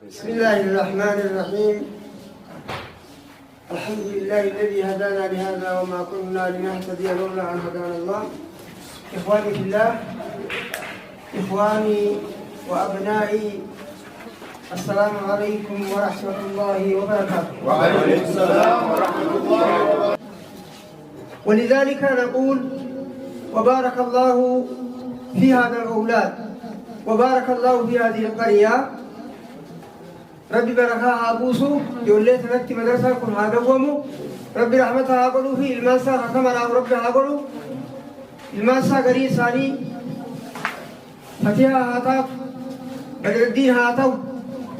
بسم الله الرحمن الرحيم. الحمد لله الذي هدانا لهذا وما كنا لنهتدي لولا أن هدانا الله. إخواني في الله، إخواني وأبنائي، السلام عليكم ورحمة الله وبركاته. وعليكم السلام ورحمة الله وبركاته. ولذلك نقول وبارك الله في هذا الأولاد وبارك الله في هذه القرية. Rabbi barakaa haa buusu, ijoollee sanatti madrasaan kun haa dawwamu. Rabbi rahmata haa godhuu fi ilmaan isaa kakamaraaf Rabbi haa godhu. Ilmaan isaa garii isaanii Fatihaa haa taatu, Badraddiin haa ta'u,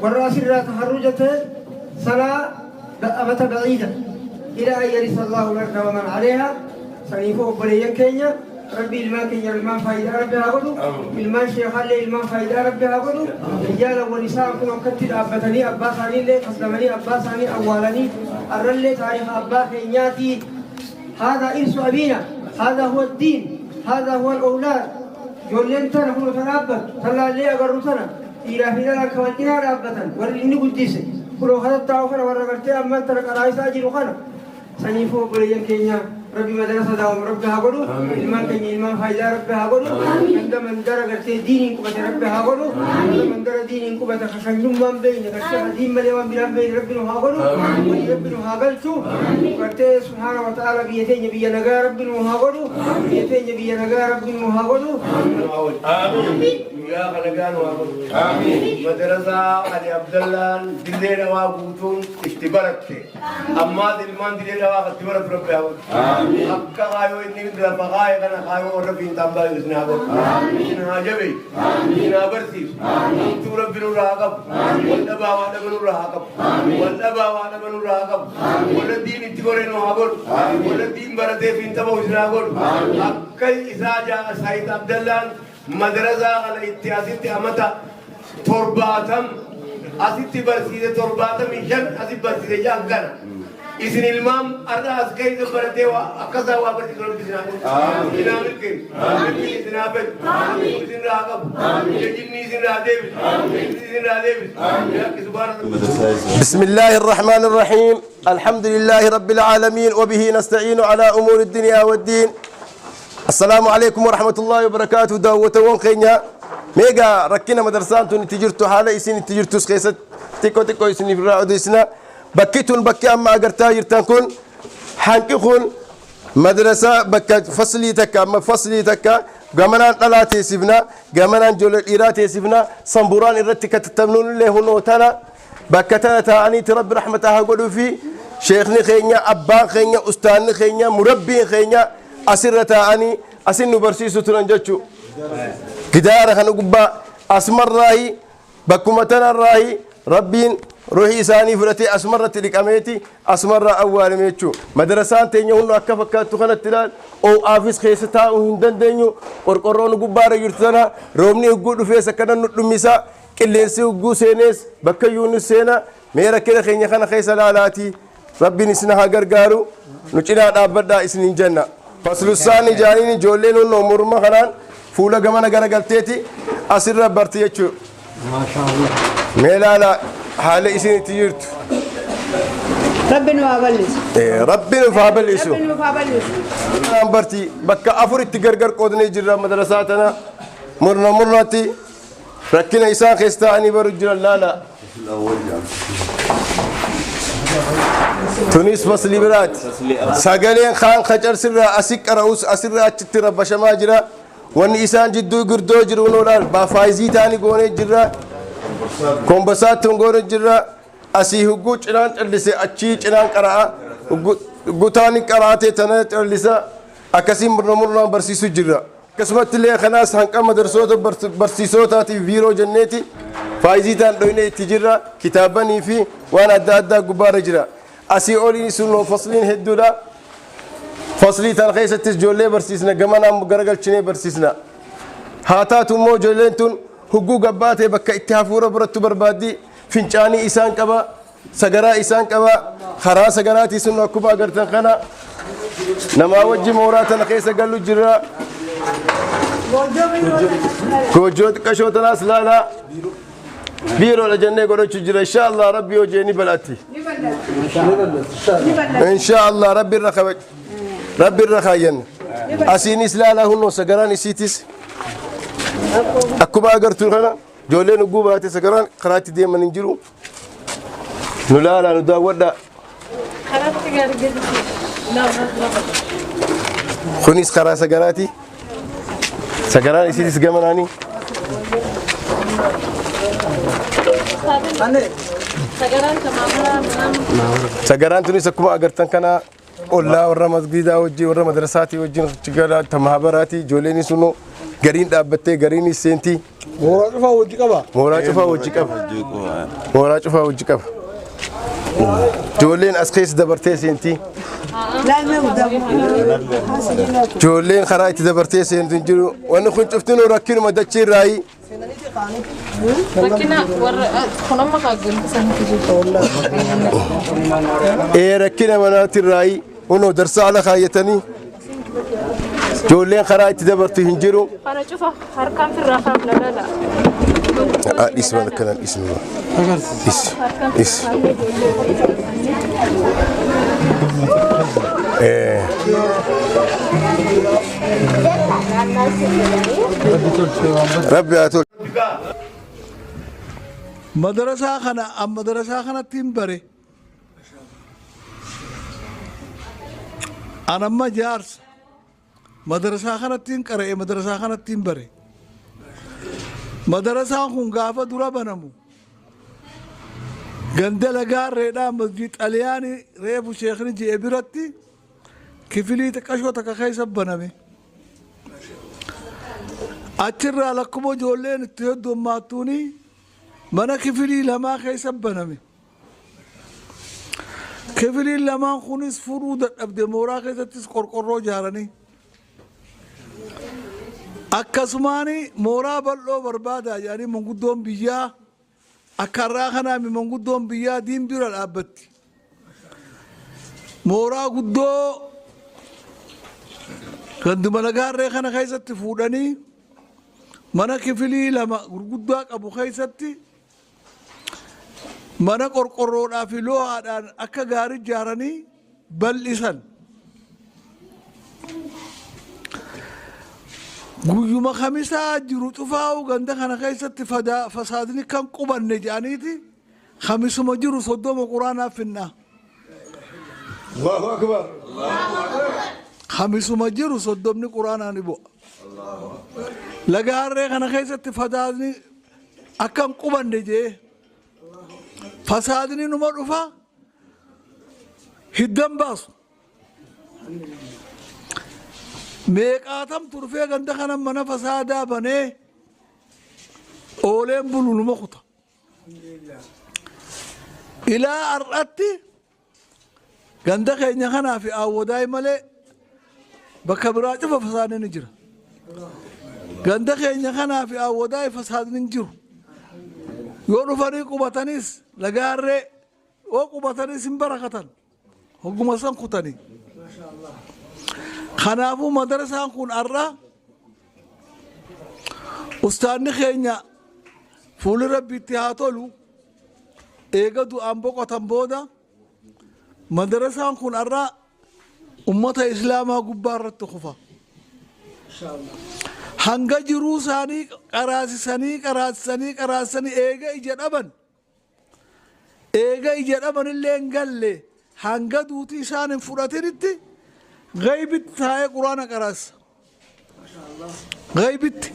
warra asirraa taharruja ta'e sanaa amata baciida ila an yarisa Allahu al-arda wa man alayha. Saniifuu obboleeyyan keenya, Rabbi ilmaan keenya ilmaan faayidaa Rabbi haa godhu, ilmaan sheekaallee ilmaan faayidaa Rabbi haa godhu. Rijaala wanisaan kun akkatti dhaabbatanii abbaa isaaniillee kaslamanii abbaa isaanii awwaalanii arrallee taariika abbaa keenyaatii. هذا إرث أبينا، هذا هو الدين، هذا هو الأولاد. Ijoolleen tana kun ta dhaabbattu tallaallee agarru tana dhiiraa fi dhalaan kan wal cinaa dhaabbatan warri inni guddise kunoo kana taa'u kana warra gartee ammaan tana qaraa isaa jiru kana. Saniifuu obboleeyyan keenya, Rabbi madarasa daawwamu Rabbi haa godhu, ilmaan keenya ilmaan faayidaa Rabbi haa godhu, ganda mandara gartee diiniin qubate Rabbi haa godhu, ganda mandara diiniin qubate ka sanyummaan beeyne gartee ka diin malee waan biraan beeyne Rabbi nu haa godhu, walii Rabbi nu haa galchu. Gartee subhaana wa ta'ala biyya teenya biyya nagaa Rabbi nu haa godhu, biyya teenya biyya nagaa Rabbi nu haa godhu. Amiin. Guyyaa kana gaanu haa godhu. Amiin. Madarasaa Ali Abdallaan Dirree Dhawaa guutuun itti baratte. Ammaas ilmaan Dirree Dhawaa itti baratu Rabbi haa godhu. Akka kaayoo inni lafa kaaye kana kaayoo warra fiinxaan baay'ee isin haa godhu. Isin haa jabeessu. Isin haa barsiisu. Hamtuu Rabbi nurraa haa qabu. Wal dhabaa waa dhaba nurraa haa qabu. Wal dhabaa waa dhaba nurraa haa qabu. Warra diin itti gore nu haa godhu. Warra diin baratee fiinxa bahu isin haa godhu. Akka isaa jaa Saayid Abdallaan madrasaa kana itti asitti amata 70 asitti barsiise, 75 asitti barsiise jaan kana. Isin ilmaan har'a as keessa baratee waa akkasaa waa barsiisu Rabbi isin haa godhu. Isin haa milkeessu. Rabbi isin haa fedhu. Isin haa qabu. Jinni isin haa deebisu. Jinni isin haa deebisu. Yakki subhaana. بسم الله الرحمن الرحيم، الحمد لله رب العالمين، وبه نستعين على أمور الدنيا والدين. السلام عليكم ورحمة الله وبركاته. Daawwattoota keenya, meegaa rakkina madarsaan tun itti jirtu, haala isin itti jirtus keessatti xiqqoo xiqqoo isiniif irraa odeessina. Bakki tun, bakki amma agartaa jirtan kun, hanqi kun madrasaa bakka faslii takka, amma faslii takka gamanaan dhalaa teessifna, gamanaan ijoollee dhiiraa teessifna. Samburaan irratti katattabnuun illee hunoo tana. Bakka tana taa'aniiti Rabbi rahmata haa godhuu fi sheekni keenya, abbaan keenya, ustaanni keenya, murabbiin keenya asirra taa'anii asin nu barsiisu turan jechuu. Gidaara kana gubbaa asumarraahi, bakkuma tanarraahi Rabbiin ruhii isaanii fudhatee asumarratti dhiqameeti asumarraa awwaalame jechuu. Madarasaan teenya hundu akka fakkaattu kanatti ilaal. Oo'aafis keessa taa'uu hin dandeenyu. Qorqorroon gubbaarra jirtu tana roobni hugguu dhufees akkana nu dhummisa, qilleensi hugguu seenees bakka iyyuu nu seena. Mee rakkina keenya kana keessa laalaatii Rabbiin isin haa gargaaru, nu cinaa dhaabbadhaa isiniin jenna. Faslussaan ijaaniin ijoolleen hundoo morma kanaan fuula gamana garagalteeti asirra barti jechuudha. Mee laala haala isin itti jirtu. Rabbi nu haa bal'isu. Rabbi nuuf haa bal'isu. Rabbi nuuf haa bal'isu. Kanaan barti bakka afuritti gargar qoodnee jirra madrasaa tana. Murna murnaatti rakkina isaan keessa taa'anii baru jiran laala. Tunis faslii biraati. Sagaleen kaan kacarsirraa asi qara'us asirraa achitti rabbashamaa jira. Wanni isaan jidduu girdoo jiru noodhaan baafaayizii ta'anii goonee jirra. Kombasaatti goonee jirra. Asii hugguu cinaan callise, achii cinaan qara'a. Gutaan qaraatee tana callisa. Akkasiin murna murnaan barsiisuu jirra. Akkasumatti illee kanaas hanqa madarsoota barsiisootaatiif biiroo jenneeti faayizii ta'an dhoyne itti jirra. Kitaabanii fi waan adda addaa gubbaarra jira. Asii oliin sun fasliin hedduudha. Faslii tan keessattis ijoollee barsiisna, gamanaan garagalchinee barsiisna. Haa taatu immoo ijoolleen tun hugguu gabbaatee bakka itti hafuura barattu barbaaddi. Fincaanii isaan qaba, sagaraa isaan qaba. Karaa sagaraatii sun akkuma agartan kana namaa wajji mooraa tana keessa gallu jirra. Goojjoo xiqqashoo tanaas laalaa. Biiroodha jennee godhachuu jira. Inshaallah Rabbi hojii ni bal'atti. Inshaallah Rabbi irra kabaj. Rabbi irra kaayyanna. Asiinis laalaa hunnoo sagaraan isiitis. Akkuma agartu kana ijoolleen ugguu baate sagaraan karaatti deeman hin jiru. Nu laalaa nu daawwadhaa. Kunis karaa sagaraati. Sagaraan isiitis gamanaani. Sagaraan tunis akkuma agartan kana ollaa warra masgiidaa wajjin warra madrasaatii wajjin gara mahabaraati ijoolleen sunuu gariin dhaabbattee gariin seentii. Mooraa cufaa wajji qaba. Mooraa cufaa wajji qaba. Mooraa cufaa wajji qaba. Ijoolleen as keessa dabartee seentii. Ijoolleen karaa itti dabartee seentu hin jiru. Wanni kun cuftinuu rakkinuma dachii irraayi. Rakkina warra kun amma kaaggalti sanitti jiru. Ee rakkina manaati irraayi. Kunoo darsaa ala kaayyatanii. Ijoolleen karaa itti dabartu hin jiru. Kana cufa harkaan firraa kaafna lala. Dhis waan akkanaa dhis dhis dhis. Rabbi haa tolchu. Madarasaa kana an madarasaa kanatti hin bare. An amma jaarsa. Madarasaa kanatti hin qara'e madarasaa kanatti hin bare. Madarasaan kun gaafa dura banamu ganda lagaarreedhaa masjid xaliyaanii reefu sheekni je'e biratti kifilii xiqqashoo takka keessa baname. Achirraa lakkuma ijoolleen itti heddummaattuuni mana kifilii lamaa keessa baname. Kifiliin lamaan kunis furuu dadhabde mooraa keessattis qorqorroo ijaaranii. Akkasumaan mooraa bal'oo barbaadaa jedhanii manguddoon biyyaa akka har'aa kanaami manguddoon biyyaa diin bira dhaabbatti. Mooraa guddoo ganduma lagaarree kana keessatti fuudhanii mana kifilii lama gurguddaa qabu keessatti mana qorqorroodhaa fi loohaadhaan akka gaarii ijaaranii bal'isan. Guyyuma kamisaa jiru cufaa'u ganda kana keessatti fasaadni kan qubanne jedhaniiti kamisuma jiru 30 quraanaa finna. Allahu akbar. Kamisuma jiru 30 quraanaa ni bu'a. Laga harree kana keessatti fadaadni akka hin qubanne jee fasaadni numa dhufa hiddan baasu. Meeqaatamtu dhufee ganda kana mana fasaadaa banee ooleen bulu numa kuta. Ilaa har'atti ganda keenya kanaa fi aawwadaay malee bakka biraa cufa fasaadni ni jira. Ganda keenya kanaa fi aawwadaay fasaadni hin jiru. Yoo dhufanii qubatanis lagaarree yoo qubatanis hin barakatan. Hogguma san kutanii. Kanaafuu madarasaan kun har'a ustaanni keenya fuulli rabbiitti haa tolu eega du'aan boqotan booda madarasaan kun har'a ummata islaamaa gubbaa irratti kufa. Hanga jiruu isaanii qaraasisanii qaraasisanii qaraasisanii eega ija dhaban Eega ija dhabanillee hin galle hanga duuti isaan hin fudhatinitti gaybitti taa'ee quraana qaraassa. Gaybitti.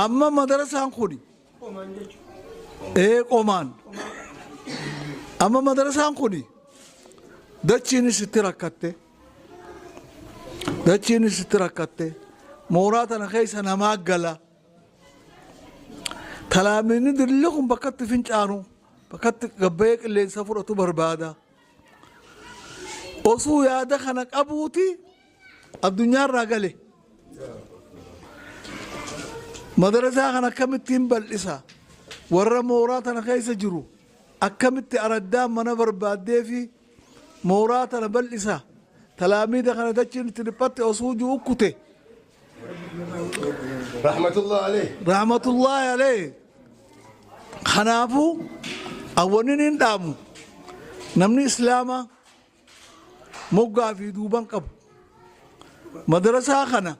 Amma madarasaan kuni ee qomaan. Amma madarasaan kuni dachiinis itti rakkatte. Dachiinis itti rakkatte. Mooraa tana keessa namaa gala. Talaamini dilli kun bakkatti fincaanu, bakkatti gabbayee qilleensa fudhatu barbaada. Osuu yaada kana qabuuti addunyaarraa gale. Madarasaa kana akkamittiin bal'isa? Warra mooraa tana keessa jiru akkamitti araddaan mana barbaaddee fi mooraa tana bal'isa? Talaamiida kana dachiin itti dhiphatte osuu jiru kute. Rahmatullah alayh. Rahmatullahi alayh. Kanaafuu awwanni hin dhaamu namni Islaamaa moggaa fi duuban qabu madarasaa kana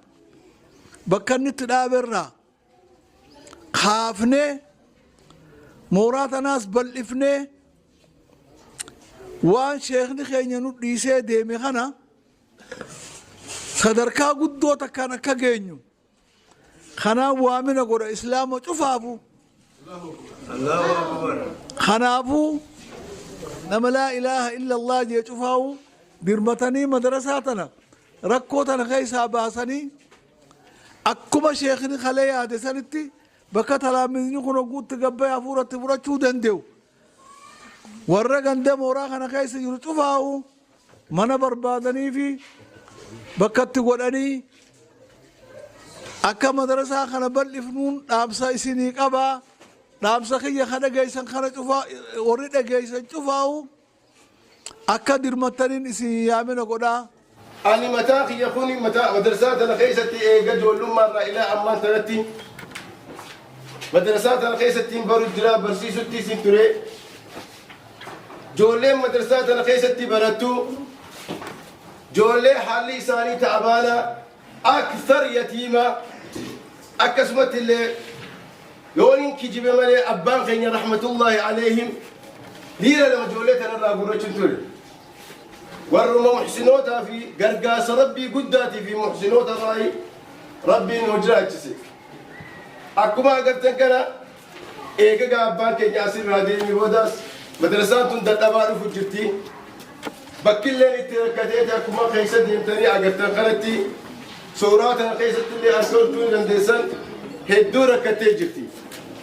bakka inni itti dhaabe irraa kaafnee mooraa tanaas bal'ifnee waan sheekni keenya nu dhiisee deeme kana sadarkaa guddoo takkaan akka geenyu kanaan waamina godha Islaama cufaafu. Kanaafuu nama laa ilaaha illallah jee cufaawu dirmatanii madarasaa tana rakkoo tana keessaa baasanii akkuma sheekni kalee yaade sanitti bakka talaammizni kun hogguutti gabbee hafuuratti fudhachuu danda'u. Warra ganda mooraa kana keessa jiru cufaawu mana barbaadanii fi bakkatti godhanii akka madarasaa kana bal'ifnuun dhaamsa isinii qabaa. Dhaamsa kiyya ka dhageessan kana cufaa, warri dhageessan cufaawu akka dirmattaniin isin yaamina godhaa. Ani mataa kiyya kuni mataa madrasaa tana keessatti eega ijoollummaa irraa ilaa ammaan tanatti madrasaa tana keessatti hin baru jira, barsiisutti isin ture. Ijoolleen madrasaa tana keessatti barattu ijoollee haalli isaanii ta'abaana, akthar yatiima, akkasumatti illee yoon kijibe malee abbaan keenya rahmatullahi alayhim dhiira lama ijoollee tanarraa gurrachuun ture. Warruma muhsinootaa fi gargaarsa Rabbii guddaatii fi muhsinoota irraa Rabbiin nu jiraachise. Akkuma agartan kana eegagaa abbaan keenya asirraa deemee boodaas madrasaan tun dadhabaa dhufu jirti. Bakkilleen itti rakkateeti akkuma keessa deemtanii agartan kanatti suuraa tana keessatti illee arguu ni dandeessan, hedduu rakkattee jirti.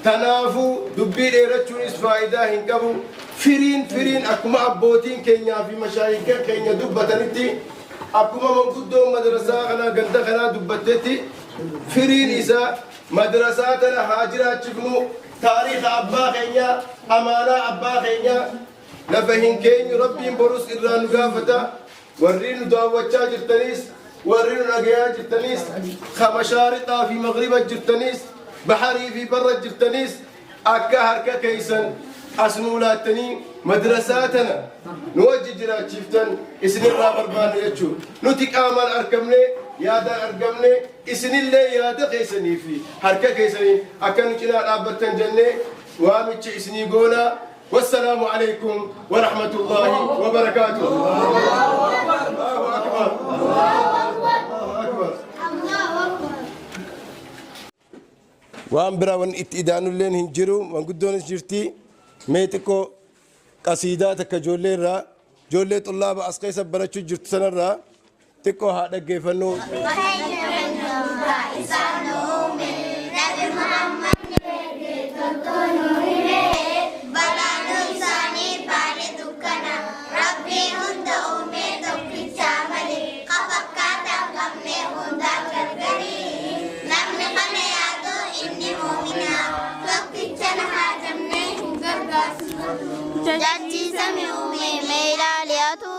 Tanaafuu dubbii dheerachuunis faayidaa hin qabu. Firiin akkuma abbootiin keenyaa fi mashaayikan keenya dubbatanitti, akkuma manguddoon madrasaa kanaa ganda kanaa dubbattetti, firiin isaa madrasaa tana haa jiraachifnu. Taariika abbaa keenyaa, amaanaa abbaa keenyaa lafa hin keenyu, Rabbiin borus irraa nu gaafata. Warri nu daawwachaa jirtaniis, warri nu dhagayaa jirtaniis, ka mashaariqaa fi magriba jirtaniis, baharii fi barra jirtaniis, akka harka keeysan as nuu laattanii madrasaa tana nu wajji jiraachiiftan isinirraa barbaanna jechuu. Nuti qaamaan argamne, yaadaan argamne, isinillee yaada keessanii fi harka keessanii akka nu cinaa dhaabbattan jennee waamicha isinii goonaa. والسلام عليكم ورحمة الله وبركاته. الله أكبر، الله أكبر. Waan biraa wanni itti idaanulleen hin jiru. Manguddoonis jirti. Mee xiqqoo qasiidaa takka ijoollee irraa, ijoollee xullaaba as keessa barachuu jirtu sanarraa xiqqoo haa dhaggeeffannu. Nabi Muhammad balaanuu isaanii baane dukkana. Rabbii hunda uumee tokkichaa malee ka fakkaataa hin qabne hundaaf gargarii. Namni kana yaadu inni muumina, tokkicha na haajamne hin gargaarsu. Jachiisa uume mee ilaaliyaatu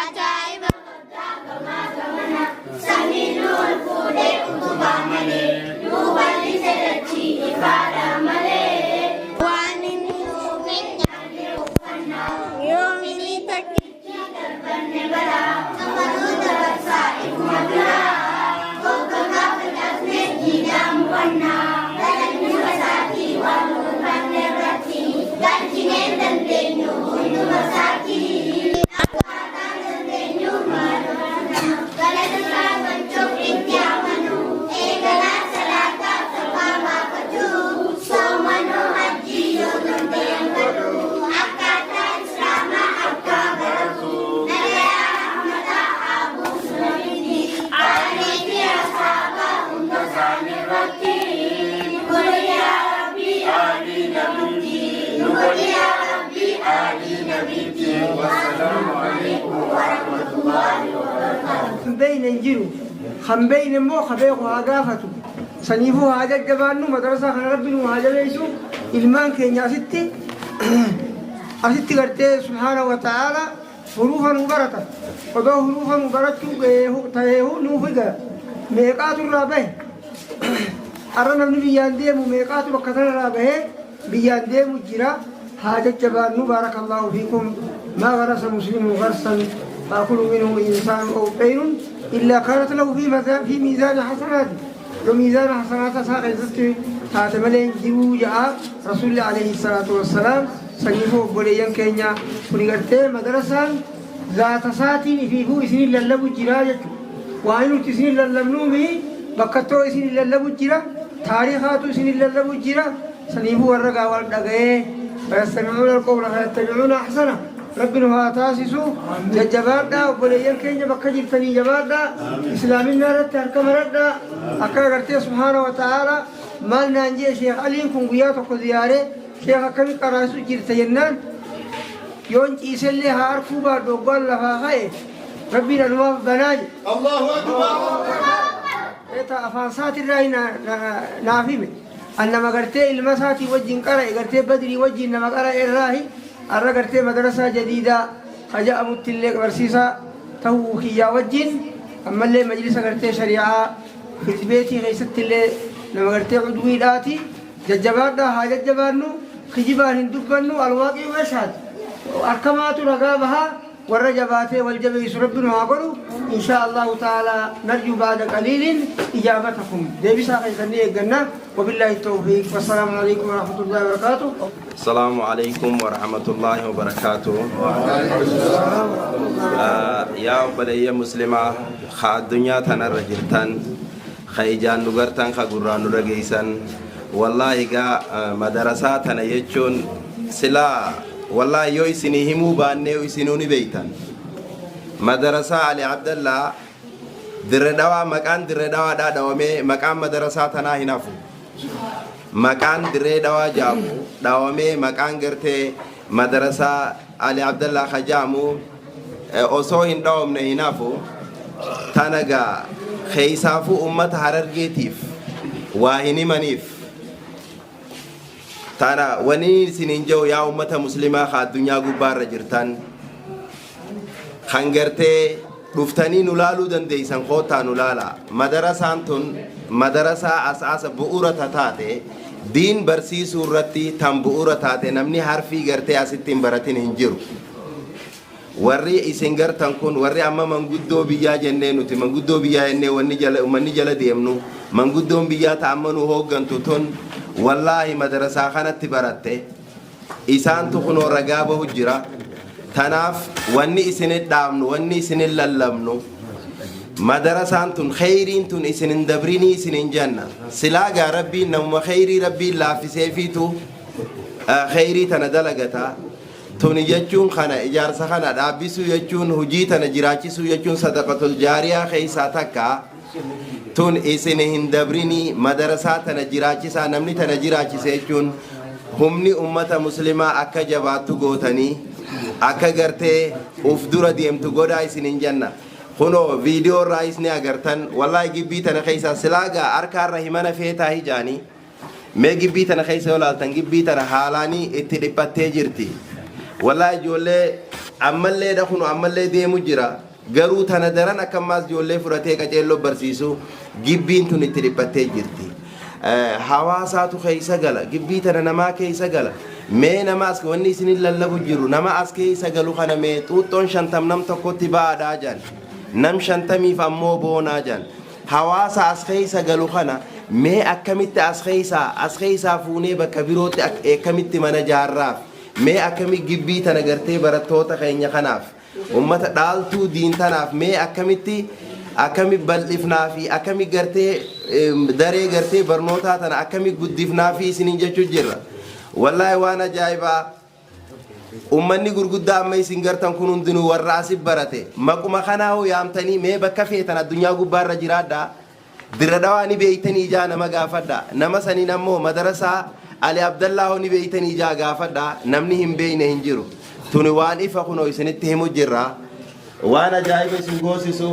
ajaa'iba guddaa gamaa gamana. Samiin ol fuudhee utubaa malee nuu bal'ise dachii ifaadha malee. Waan inni uume nyaanne uffannaa yoomini takkichi darbanne bara kafanuu dabarsaa ifuma biraa goggogaa facaasne jiidhaa mufannaa galanni isaatii waan nuufanne irratti galchinee dandeenyu hunduma isaatii. Akkaataa dandeenyu maaloo galata isaa galchuuf itti amanu eegalaa salaataa sakaa baafachuu soomanuu hajjii yoo danda'an godhu akkaataa Islaamaa akka baratu nagayaa rahmataa haa buusu nabitti aalii fi asaabaa hunda isaanii irratti. Nu godhi yaa Rabbii aalii nabitti, nu godhi yaa Rabbii aalii nabitti. Wassalaamu alaikum warahmatullaahi wabarakaatuh. Hin beeyne hin jiru. Kan beeyne immoo ka beeku haa gaafatu. Saniifuu haa jajjabaannu, madrasaa kana Rabbi nu haa jabeessu. Ilmaan keenya asitti gartee subhaana wa ta'aala huruufa nu baratan. Odoo huruufa nu barachuu ta'eehu nuuf egaa meeqaatu irraa bahe. Arra namni biyyaan deemu meeqaatu bakka tanarraa bahee biyyaan deemu jira. Haa jajjabaannu. Baarakallaahu fiikum. Maa garasa muslimun garsan taakulu minhu insaanu aw xayrun illaa kaanat lahu fi miizaani hasanaati. Yoo miizaana hasanaata isaa keessatti taate malee hin jiruu ja'a Rasuulli alayhi salaatu wassalaam. Saniifuu obboleeyyan keenya, kuni gartee madarasaan zaata isaatiin ifiifuu isinin lallabu jira jechuudha. Waan nuti isinin lallabnuumi bakkattoo isinin lallabu jira, taariikaatu isinin lallabu jira. Saniifuu warra gaa wal dhaga'ee fayastami'uuna alqawla fayattabi'uuna ahsana Rabbi nu haa taasisu. Jajjabaadhaa obboleeyyan keenya, bakka jirtanii jabaadhaa, islaaminaa irratti harka maradhaa. Akka agartee subhaana wa ta'aala maal naan jee Sheekh Aliin kun guyyaa tokko ziyaaree, "Sheekh, akkami qaraasu jirta?" jennaan, "Yoon ciisellee haa arkuu baadhu, hoggaan lafaa ka'e Rabbiin anumaaf banaa," jedhe. Allahu Akbar. Eta afaan isaatirraa naaf hime. An nama gartee ilma isaatii wajjin qara'e, gartee Badrii wajjin nama qara'e irraahi. Arra gartee madarasaa jadiidaa kaja'amutti illee barsiisaa ta'uu kiyyaa wajjin, ammallee majlisa gartee shari'aa firdibeetii keessatti illee nama gartee cudwiidhaati. Jajjabaadhaa, haa jajjabaannu, kijibaan hin dubbannu. Alwaaqii yashhad, harkamaatu ragaa bahaa. Warra jabaatee wal jabeessu Rabbi nu haa godhu. Insha Allahu ta'ala, narjuu ba'da qaliilin ijaabatakum, deebisaa keessan ni eegganna. Wabillaahi tawfiiq, wassalaamu alaikum warahmatullahi wabarakaatuh. Assalamu alaikum warahmatullahi wabarakatuh. Yaa obboleeyyan muslimaa ka addunyaa tanarra jirtan, ka ijaan nu gartan, ka gurraan nu dhageessan, wallaahi gaa madarasaa tana jechuun silaa wallaahi yoo isinii himuu baannee isinuu ni beeytan. Madarasaa Ali Abdallaa Dirre Dhawaa, maqaan Dirre Dhawaadhaa dhawamee maqaan madarasaa tanaa hin hafu. Maqaan Dirree Dhawaa jaamu dhawamee maqaan gartee madarasaa Ali Abdallaa ka jaamu osoo hin dhawamne hin hafu. Tana gaa keeysaafuu ummata Harargeetiif waa hin himaniif. Tana wani isiniin jedhu, yaa ummata muslimaa ka addunyaa gubbaarra jirtan, kan gartee dhuftanii nu laaluu dandeeysan, koottaa nu laala. Madarasaan tun madarasaa asaasa bu'uura taate, diin barsiisuu irratti tan bu'uura taate. Namni harfii gartee asitti hin baratin hin jiru. Warri isin gartan kun, warri amma manguddoo biyyaa jennee, nuti manguddoo biyyaa jennee wanni jala ummanni jala deemnu, manguddoon biyyaa ta amma nu hooggantu tun wallaahi madarasaa kanatti baratte. Isaantu kunoo ragaa bahu jira. Tanaaf wanni isinit dhaabnu, wanni isinin lallabnu, madarasaan tun kheyriin tun isin hin dabrinii isinin jenna. Silaa gaa Rabbiin namuma kheyrii Rabbiin laaffiseefiitu kheyrii tana dalagata. Tuni jechuun kana ijaarsa kana dhaabbisuu jechuun, hujii tana jiraachisuu jechuun, sadaqatul jaariyaa keessaa takka. Tun isin hin dabrinii, madarasaa tana jiraachisaa. Namni tana jiraachise jechuun humni ummata muslimaa akka jabaattu gootanii, akka gartee uf dura deemtu godhaa isin hin jenna. Kunoo viidiyoo irraa isni agartan. Wallaahi gibbii tana keessaa silaa gaa harkaarra himana feetaa hijaanii. Mee gibbii tana keessa yoo laaltan, gibbii tana haalaanii itti dhiphattee jirti. Wallaahi ijoollee ammallee dha, kunu ammallee deemu jira. Garuu tana daran akka ammaas ijoollee fudhatee qaceelloo barsiisu, gibbiin tun itti dhiphattee jirti. Hawaasaatu keessa gala. Gibbii tana namaa keessa gala. Mee nama as wanni isinin lallabu jiru, nama as keessa galu kana, mee xuuxxoon 50 nam tokkotti ba'aadhaa jedhan. Nam 50f ammoo boonaa jedhan. Hawaasa as keessa galu kana mee akkamitti as keessaa fuunee bakka birootti akkamitti mana jaarraaf? Mee akkami gibbii tana gartee barattoota keenya kanaaf, ummata dhaaltuu diin tanaaf, mee akkamitti akkami bal'ifnaa fi akkami gartee daree gartee barnootaa tana akkami guddifnaa fi isiniin jechuu jirra. Wallaahi waan ajaa'ibaa, ummanni gurguddaa amma isin gartan kun hundinuu warra asi barate. Maquma kanaa hoo yaamtanii, mee bakka feetan addunyaa gubbaarra jiraadhaa, Dirra Dhawaa ni beeytanii ijaa nama gaafadha. Nama saniin ammoo madarasaa Ali Abdallaa hoo ni beeytanii ijaa gaafadha. Namni hin beeyne hin jiru. Tuni waan ifa kunoo isinitti himu jirra. Waan ajaa'iba isin goosisu,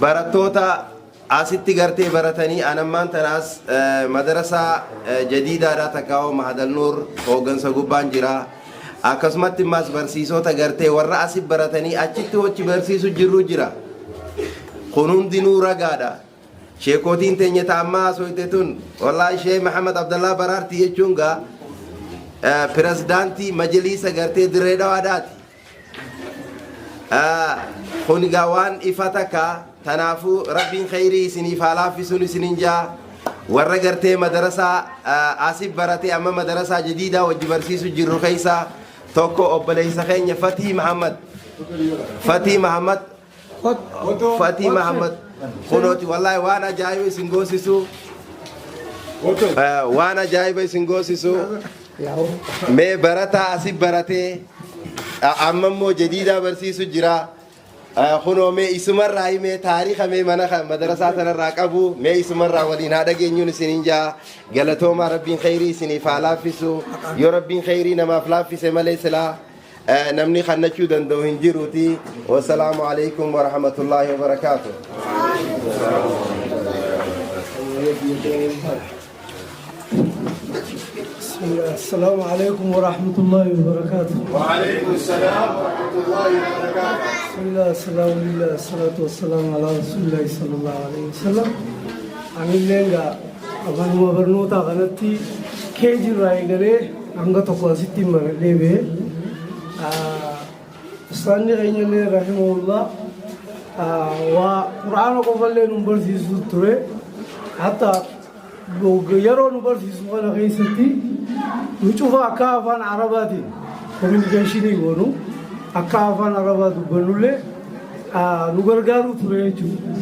barattoota asitti gartee baratanii, anammaan tanaas madarasaa jadiidaadha takkaa'oo Mahadal Nuur hooggansa gubbaan jira. Akkasumatti immaas barsiisota gartee warra asi baratanii achitti hochi barsiisu jirru jira. Kun hundinuu ragaadha. Sheekootiin teenya ta ammaa haasofte tun, wallaahi, Shee Maxamed Abdallaa Baraartii jechuun gaa pirezidaantii majliisa gartee Dirree Dhawaadhaati. Kun gaa waan ifa takka. Tanaafuu Rabbiin khayrii isiniif haa laaffisuun isinin jaa. Warra gartee madarasaa asif baratee amma madarasaa jadiidaa wajji barsiisu jirru keessa tokko obboleessa keenya Fatii Mahammad. Fatii Mahammad. Fatii Mahammad. Kunooti, wallaahi, waan ajaa'iba isin goosisu. Waan ajaa'iba isin goosisu. Mee barataa asif baratee amma immoo jadiidaa barsiisu jira. Kunoo mee isumarraa himee, taariika mee mana madarasaa tanarraa qabu mee isumarraa waliin haa dhageenyuun isiniin jaa. Galatoomaa, Rabbiin khayrii isiniif haa laaffisu. Yoo Rabbiin khayrii namaaf laaffise malee silaa namni kannachuu danda'u hin jiruuti. Wasalaamu alaikum warahmatullaahi wabarakaatu. بسم الله، السلام عليكم ورحمة الله وبركاته. وعليكم السلام ورحمة الله وبركاته. بسم الله، السلام لله، الصلاة والسلام على رسول الله صلى الله عليه وسلم. Anilleen gaa afaanuma barnootaa kanatti KG irraa eegalee hanga tokko asitti baradhee ba'e. Ustaanni keenya illee rahimahullah waa Qur'aana qofallee nu barsiisu ture. Hatta yeroo nu barsiisu kana keessatti nu cufa akka afaan Arabaatiin communication goonu, akka afaan Arabaa dubbannullee nu gargaaru ture jechuudha.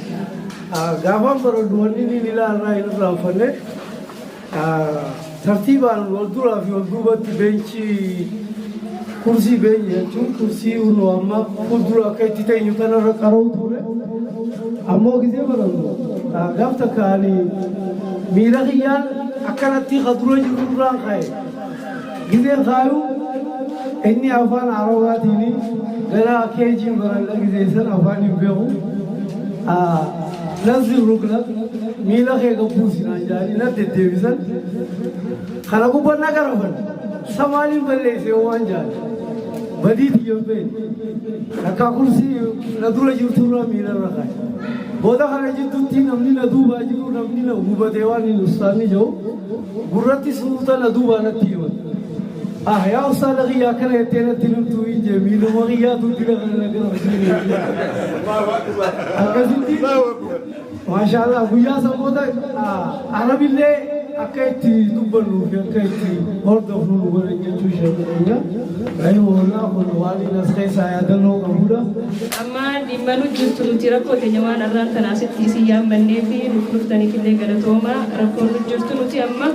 Gaafaan baradhu wanni inni ilaalaa hin irraanfanne, tartiibaan wal duraa fi wal duubatti beenchii, kursii, beenyi jechuun kursii nu amma fuuldura akka itti teenyu kanarra qaroo ture. Ammoo gisee barannu gaaf takka ani miila kiyyaan akkanatti ka dura jiru duraan ka'e. Giseen kaayuu inni afaan Arabaatiin, gara KG baradha gisee san, afaan hin beeku. "نزل رجلك", miila kee gabbuusi naan jedhanii na deddeebisan. Kana gubbaan na garafan. Samaaliin balleessee waan jedhan. Badii tiyyan beeku. Takka kursii na dura jirturraa miila irra kaa'e. Booda kana jidduutti namni na duubaa jiru, namni na hubatee waan hin ustaanni jiru gurratti suuta na duubaa natti himan. Ah, yaa ustaadha kiyya, akkana jettee natti himtuu hin jee, miiluma kiyyaatu dila kana na garafsiise. Akkasitti, maashaallah, guyyaa san booda Arabillee akka itti dubbannuu fi akka itti hordofnu nu godhan jechuu ishee keenya. Rahimahullah, kun waan inni as keessaa yaadannoo qabudha. Amma dhimma nu jirtu, nuti rakkoo teenya waan arraan tana asitti isin yaammannee fi nuuf dhuftaniif illee galatooma. Rakkoon nu jirtu, nuti amma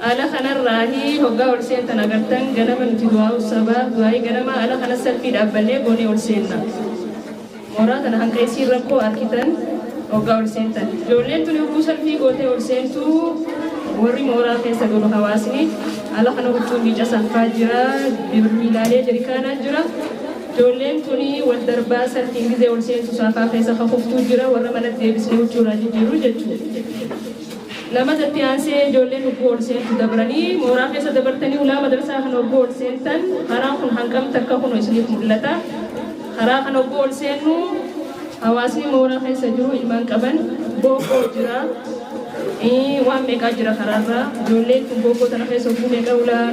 ala kanarraahi hoggaa ol seentan agartan, ganama nuti du'aa sabaa, du'aa'ii ganama ala kana salfii dhaabbannee goonee ol seenna. Mooraa tana hanqa isiin rakkoo arkitan hoggaa ol seentan. Ijoolleen tuni hogguu salfii gootee ol seentu, warri mooraa keessa galu, hawaasni ala kana huccuu miica saffaa jira, miilaalee jirikaanaa jira. Ijoolleen tuni wal darbaa salfiin gizee ol seentu saafaa keessa kafuftuu jira, warra manatti deebisnee huccuurraa jijjiiruu jechuudha. Lama tatti aansee, ijoolleen hogguu ol seentu dabranii mooraa keessa dabartanii ulaa madrasaa kana hogguu ol seentan, karaan kun hanqam takka kun isiniif mul'ata. Karaa kana hogguu ol seennu, hawaasni mooraa keessa jiru ilmaan qaban, bookoo jira. Waan meeqaa jira karaarra. Ijoolleen tun bookoo tana keessa hogguu meeqa ulaa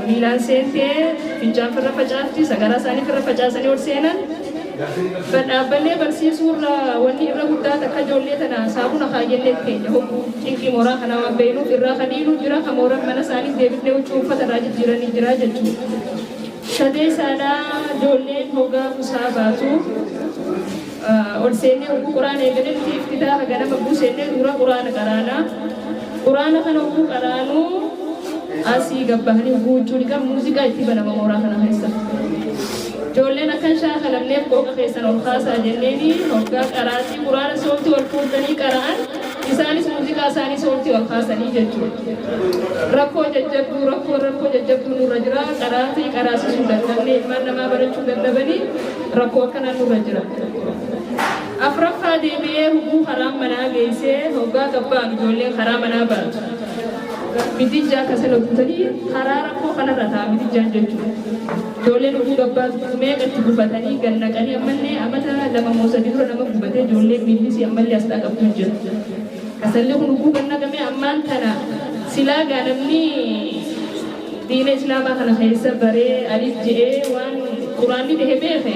miilaan seentee fincaan firra facaafti, sagaraa isaanii firra facaasanii ol seenan. Dhaabballee barsiisuurra wanni irra guddaa takka, ijoollee tana saabuna kaayyannee keenya hogguu cinqii mooraa kanaa waan beeknuuf irraa kaniinuu jira, kan mooraan mana isaanii deebifnee huccuu uffata irraa jijjiiranii jira jechuudha. Sadee isaadhaa, ijoolleen hoggaa kusaa baatu ol seennee hogguu Quraana eegalee, nuti iftitaaha ganama hogguu seennee dura Quraana qaraana. Quraana kana hogguu qaraanuu asii gabbahanii hogguu huccuu dhiqan muuziqaa itti banama mooraa kana keessa. Ijoolleen akkan shaakalamneef qooqa keessan ol kaasaa jenneeni, hoggaa qaraatii Quraana sooftii ol fuutanii qara'an, isaanis muuziqaa isaanii sooftii ol kaasanii jechuudha. Rakkoo jajjabduu, rakkoo jajjabduu nurra jira. Qaraatii qaraasisuu dadhabne, ilmaan namaa barachuu dadhabanii, rakkoo akkanaa nurra jira. Afraffaa deebi'ee, hogguu karaan manaa geessee hoggaa gabbaan ijoolleen karaa manaa baatu. Midijjaa kasala guutanii karaa rakkoo kanarra ta'a midiijjaan jechuudha. Ijoolleen dhuguu gabbaatu meeqatti gufatanii gannaqanii ammallee amata 2 moo 3 dura nama gubatee ijoollee miillisii ammallee asxaa qabdu jira. Kasalli kun dhuguu gannaqame ammaan tana silaa gaa namni diina islaamaa kana keessa baree alif je'ee waan quraanni ta'e beeke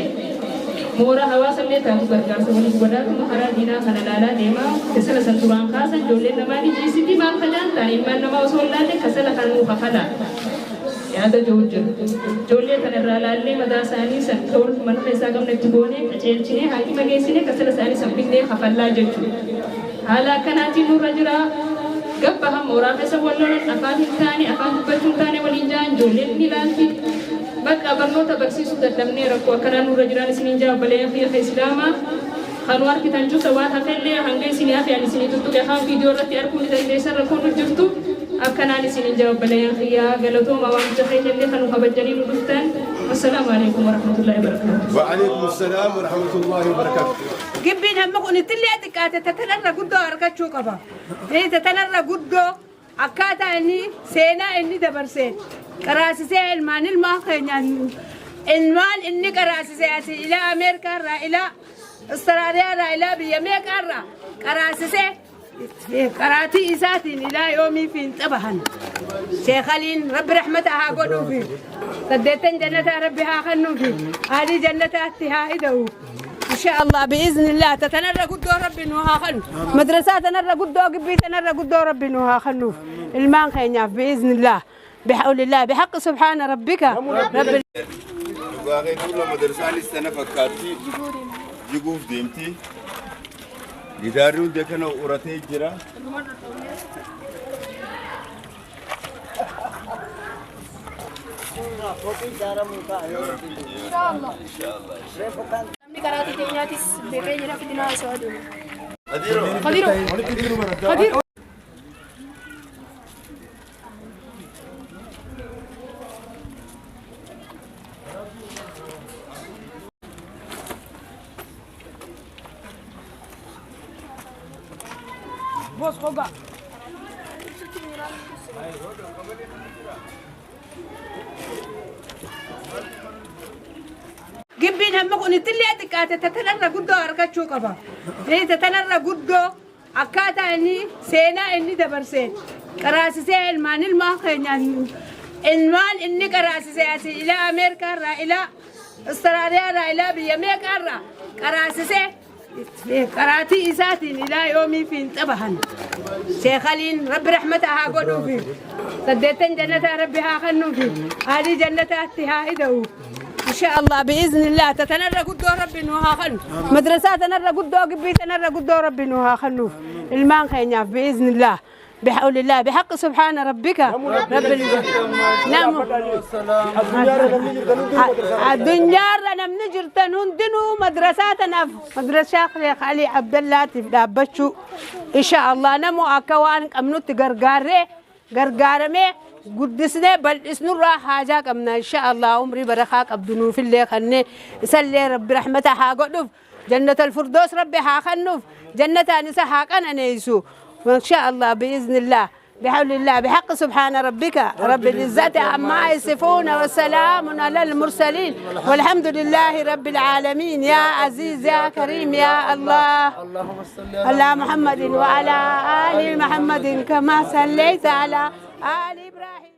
moora hawaasa illee taatu gargaarsa waliif godhaatuma karaa diinaa kana laalaa deemaa kasala san duraan kaasan ijoolleen namaa ni jiisiti maal kajaan ta'an ilmaan namaa osoo hin laalle kasala kan nuu kafalaa yaada jiru jira. Ijoollee kana irraa laallee mataa isaanii san ta'uun mana keessaa qabna itti goonee qaceelchinee haakima geessinee kasala isaanii san binnee kafallaa jechuudha. Haala akkanaatiin nurra jira. Gabba hamma mooraa keessa wal lolan afaan hin taane afaan dubbachuu hin taane waliin ja'an ijoolleen ni laalti. Bakka barnoota barsiisuu dadhabnee rakkoo akkanaa nurra jiraan isiniin jaa obboleeyyan kiyya islaamaa. Kanu argitan cufa waan hafellee hanga isinii hafe ani isinii tuttuqe kaan viidiyoo irratti arguu ni dandeessan rakkoon nu jirtu. Akkanaan isiniin jaa obboleeyyan kiyya galatooma waamicha keenyallee kanu kabajanii nu dhuftan. Wassalaamu alaikum warahmatullahi wabarakatuh. وعليكم السلام ورحمة الله وبركاته. Gibbiin hamma kun ittillee xiqqaate tatanarra guddoo argachuu qaba. Tatanarra guddoo akkaataa inni seenaa inni dabarsee qaraasisee ilmaan ilmaan keenyaan ilmaan inni qaraasisee asii ilaa Ameerikaa irraa ilaa Austraaliyaa irraa ilaa biyya meeqaa irraa qaraasisee qaraatii isaatiin ilaa yoomii fi hin xabahan. Sheekaliin rabbi rahmata haa godhuufi 8 jannataa rabbi haa kennuufi aalii jannataatti haa hidha'u. إن شاء الله بإذن الله تتنرى قدو ربي نوها خلو مدرسة تنرى قدو قبي تنرى قدو ربي نوها خلو المان خينياف بإذن الله بحول الله بحق سبحان ربك رب مدرسة السنة فكاتي يقوف ديمتي جدارون دكنا ورتي جرا إن شاء الله Namni karaa keenyaatis beekee jira fidinaa osoo aduun. Qadiru. Qadiru. Bos koga. Gibbiin hamma kun ittillee xiqqaate tatanarra guddoo argachuu qaba. Tatanarra guddoo akkaataa inni seenaa inni dabarsee qaraasisee ilmaan ilmaan keenyaan ilmaan inni qaraasisee asii ilaa Ameerikaa irraa ilaa Austraaliyaa irraa ilaa biyya meeqaa irraa qaraasisee qaraatii isaatiin ilaa yoomii fi hin xabahan. Sheekaliin rabbi rahmata haa godhuufi 8 jannataa rabbi haa kennuufi aalii jannataatti haa hidha'u. إن شاء الله بإذن الله تتنرى قدو ربي نوها خلو مدرسة تنرى قدو قبي تنرى قدو ربي نوها خلو المان خينياف بإذن الله بحول الله بحق سبحان ربك رب العزة. نعم الدنيا نم نجرتن هندنو مدرساتنا مدرسة شيخ علي عبد الله تفدابشو إن شاء الله نمو أكوان أمنو تقرقاري قرقارمي قدسنا بل اسنو راح حاجة قمنا إن شاء الله عمري برخاك أبدنو في اللي خلني سلي ربي رحمته حاقدف جنة الفردوس ربي حاخنف جنة نسا حاقنا نيسو وإن شاء الله بإذن الله بحول الله بحق سبحان ربك رب العزة عما يصفون وسلام على المرسلين والحمد لله رب العالمين. يا عزيز يا كريم يا الله على محمد وعلى آل محمد كما صليت على آل إبراهيم.